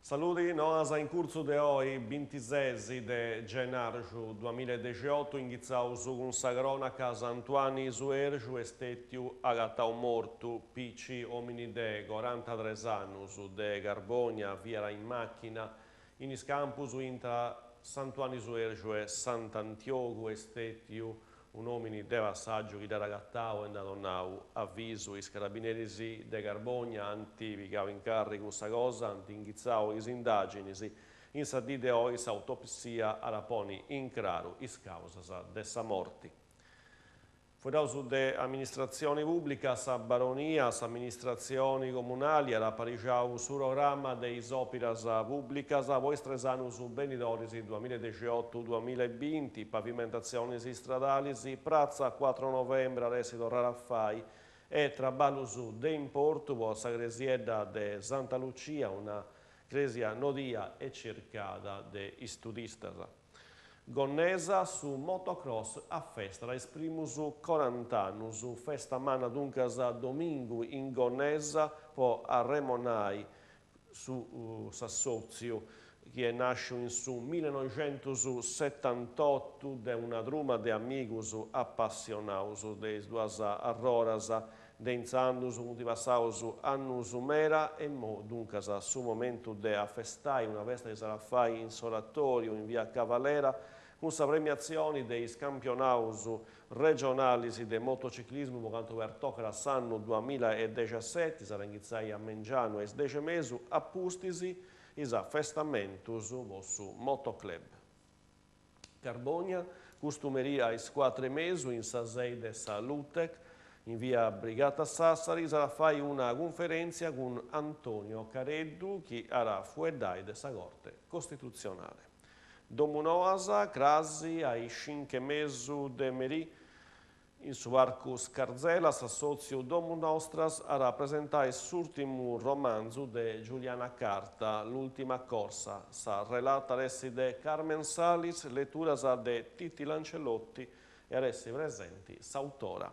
Saludi, noas in curtzu de oi, bintises de genarxu duamillaedexiotu, inghitzaus cun sa cronaca, Sant'Uanni Suergiu est stètiu agatau mortu, PC, òmini de corantatres annus, de Carbònia, fiat in màchina in is campus intra Sant'Uanni Suergiu e Sant'Antiogu, est stètiu Un'òmini de passàgiu chi dd'at agatau e nd'at donau avisu. Is carabineris de Carbònia ant pigau in càrrigu sa cosa, ant inghitzau is indàginis. In sa dì de oi s'autopsia at a ponni in craru is càusas de sa morti. Fueddaus de amministratzioni pùblica, sa Baronia, s'amministratzioni comunali at aparixau su programma de is òpiras pùblicas po is tres annus benidoris duamillaedexiotu duamillaebinti, pavimentatzionis istradalis, pratza Cuatro Novembre at essi torrada a fai e traballus de importu po sa cresiedda de Santa Lucia, una cresia nodia e circada de is turistas. Gonnesa, su motocross afestat is primus corant'annus, festa manna duncas domingu in Gonnesa po arremonai su s'assòtziu chi est nàsciu in su millenoixentussetantotu de una truma de amigus apassionaus de is duas arroras. De intzandus funt passaus annus meda e immoi duncas su momentu de afestai una festa chi s'at a fai in s'oratoriu in via Cavalera cun sa premiatzioni de is campionaus regionalis de motociclismu po cantu pertocat s'annu duamillaedexaseti, s'at a inghitzai a mengianu a is dexi e mesu, a pustis is afestamentus po su motoclub. Carbònia, custu merì a is cuatru e mesu in sa sei de sa Lutec, in via Brigata Sassari, s'at a fai una cunferèntzia cun Antonio Careddu chi at a fueddai de sa Corte Costitutzionale. Domunoas, crasi a is cincu e mesu de merì, In su Parcu Scarzella s'assòtziu Domus Nostras at a presentai s'ùrtimu romanzu de Giuliana Carta, L'ultima corsa. Sa relata at essi de Carmen Salis, leturas de Titti Lancellotti e at essi presenti s'autora.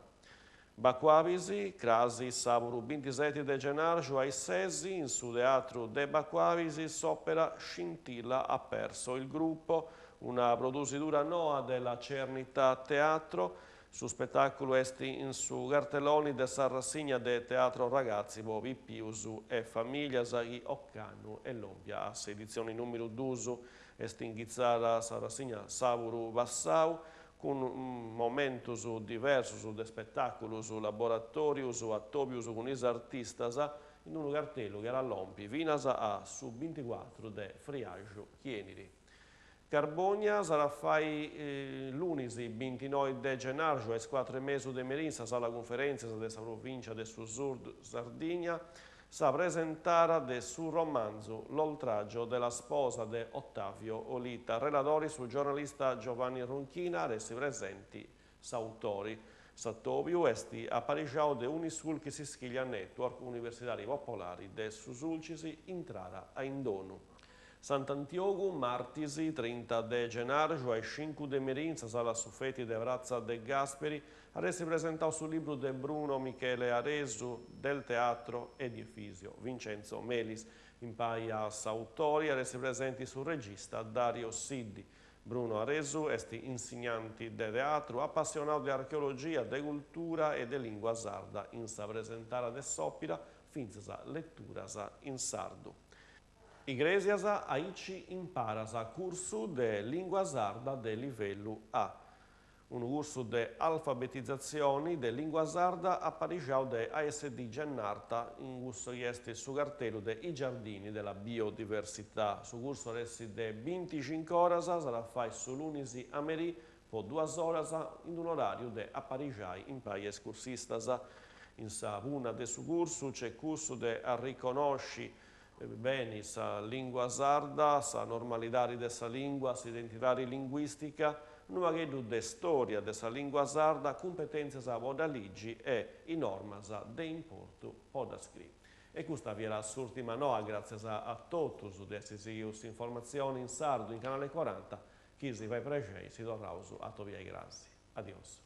Bacuabis, crasi sàburu bintiseti de genarxu a is ses, in su Teatru de Bacuabis s'òpera Scintilla ha perso il gruppo, Una produsidura noa de La Cernita Teatro. Su spetàculu est in su cartelloni de sa rassigna de Teatro Ragazzi po pipius e famìlias chi ocannu est lòmpia a s'editzioni nùmeru dus. Est inghitzada sa rassigna sàburu passau cun momentus diversus de spetàculus, laboratòrius, atòbius cun is artistas in unu cartellu chi at a lompi finas a su binticuatru de friaxu chi 'enit. Carbònia s'at a fai lunis bintinoi de genarxu a is cuatru e mesu de merì in sa sala cunferèntzias de sa Provìncia de su Sud Sardigna sa presentada de su romanzu L'oltraggio della sposa de Ottavio Olita. Reladori su giornalista Giovanni Ronchina, at essi presenti s'autori. S'atòbiu est aparixau de Unisulchis Ischiglia Network, Universidadi Popolari de su Sulcis, intrada a indonu. Sant'Antiogu, martis, trinta de genarxu, a is cincu de merì, in sa sala Sufeti de Pratza De Gasperi, at essi presentau su libru de Bruno Michele Aresu, Del teatro e di Efisio Vincenzo Melis. Impai a s'autori at essi presenti su regista Dario Siddi. Bruno Aresu est insignanti de teatru, apassionau de archeologia, de cultura e de lingua sarda. In sa presentada de s'òpira fintzas leturas in sardu. Igrèsias, aici imparas cursu de lìngua sarda de livellu A. Unu cursu de alfabetizatzioni de lìngua sarda aparixau de ASD Gennarta in cussu chi est su cartellu de I giardini della biodiversità. Su cursu at essi de binticincu oras, s'at a fai su lunis a merì po duas oras in un'oràriu de aparixai impai a is cursistas. In sa punna de su cursu c'est cussu de arriconosci beni sa lìngua sarda, sa normalidadi de sa lìngua, s'identidadi linguìstica, unu pagheddu de stòria de sa lìngua sarda, cumpetèntzias po dda ligi e is normas de importu po dda scriri. E custa fiat s'ùrtima noa, gràtzias a totus de essi sighiu s'informatzioni in sardu in Canale Coranta, chi si fait prexei si torraus a atobiai crasi. Adios.